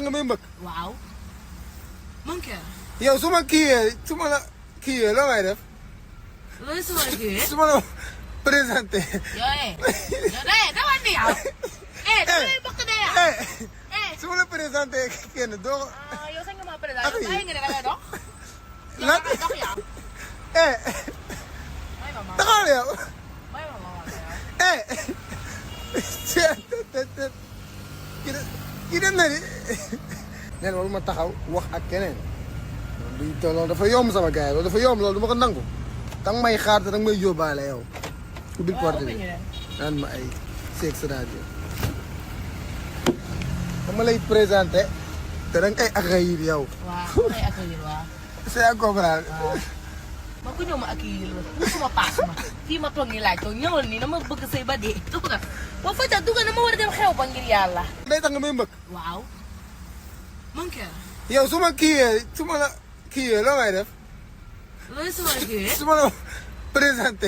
nga may mbëkk. waaw. mon cœur. yow su ma la kiiyee loo may def. loolu su ma la kiiyee. su ma la présenté. dama ni yow. dama lay bokk de yow. su ma la présenté kenn doo ko. yow sax nga ma présenté yow bàyyi nga ne da ngay dox. yow lan da ngay dox yow. taxawal yow. may ma ma wala yow. kii dem na ni. nee na loolu ma taxaw wax ak keneen. loolu dafa yomb sama gars yi loolu dafa yomb loolu du ma ko nangu. danga may xaar te danga may yóbbaale yow. ubbil porte bi naan ma ay sexe radio. dama lay présenté te danga koy accueillir yow. waaw may accueillir waaw. c'est à comprendre. waaw man ku ñëw ma accueillir la musuma paas ma fii ma toog nii laaj toog ñëwal nii dama bëgg sëy ba dee duga boo fajta duga dama war a dem xew ba ngir yàlla. day tax nga may mbëkk. waaw. mon cœur. yow su ma la kiiyee loo may def. loolu su ma la kiiyee. su ma la présenté.